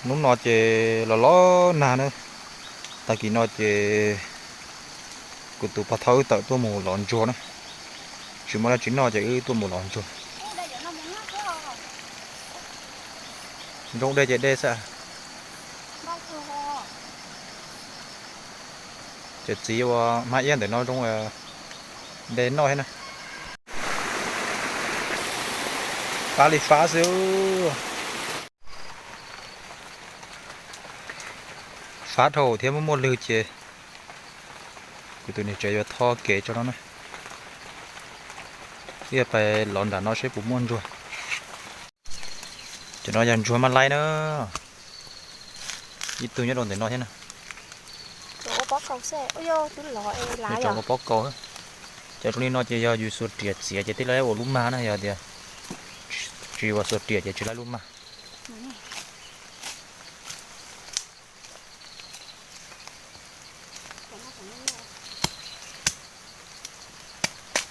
Hnub no ces los los nag na, tag kis no ces kuv tus pog thawj wb tawm tuaj mus lov ntsuag na, tsis muaj dab tsi noj ces wb tuaj mus lov ntsuag. Ntsoov dej ces dej xwb. Ces txiv ua hmab iab ntawm no zoo dej noj thiab na. Fab li fab xwb. Fab dhau thiab muaj muaj lwg ces kuv tus niam tsev yuav tho kev tso no na. Ib yam pais lov nram no seb puas muaj ntsuag. Cov no yog ntsuag maj laib na. Ib tug nyob rau ntawm no thiab na. Cov ua pob kau. Cov zoo li no ces yog yus xuas riam txiav ces thiaj li ua lub mag na, yog tias tsis ua xuas riam ces tsis laib lub mag.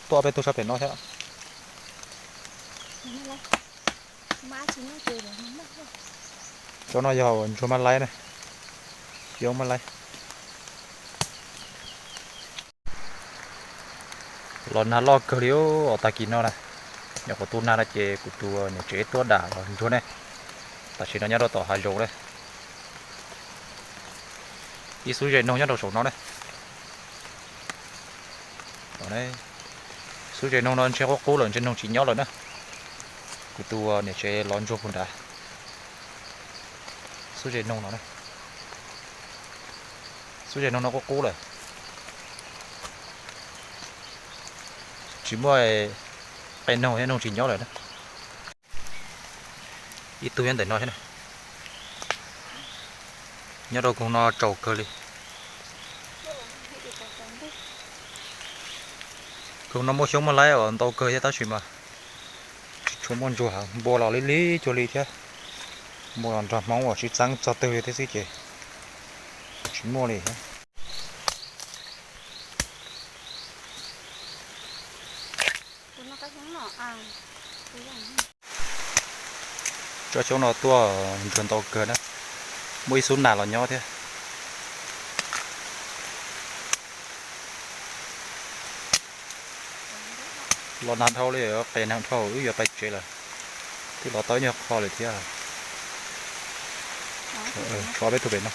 Tuaj peb tug sab pem no thiab. Cov no yog ntsuag maj laib na, yoob maj laib. Los nag loj kawg li os tag kis no na. Nyuam qhuav tu nag no ces kuv tus niam tsev tuaj dam los ntsuag ne. Tam sim no nyob rau tom hav zoov na. Ib xub ze noog nyob rau saum no ne. Xub ze noog no ntshe qub qub lawm, ntshe noog tsis nyob lawm na. Kuv tus niam tsev los ntsuag puag nrad. Xub ze noog no, xub ze noog no qub qub lawm. Tsis muaj qe noog thiab, noog tsis nyob lawm na. Ib tug nyob ntawm no thiab na. Nyob rau koog no tsaus kawg li. Koog no muaj xyoob maj laib uas ntau kawg thiab tab sis mas tsis tshua muaj ntsuag, npua los li li cuag li thiab. Npua los nrog Hmoob uas sib txeeb txog twg li thiab xwb ces tsis muaj li thiab. Tsob xyoob no tuaj ntsuag ntau kawg na, muaj ib xub nas los nyob thiab. Los nag dhau li, qes nag dhau, wb yuav pais tsev lawm, twb los tau ib nyuag qho lawm thiab. Tso peb tug pem no.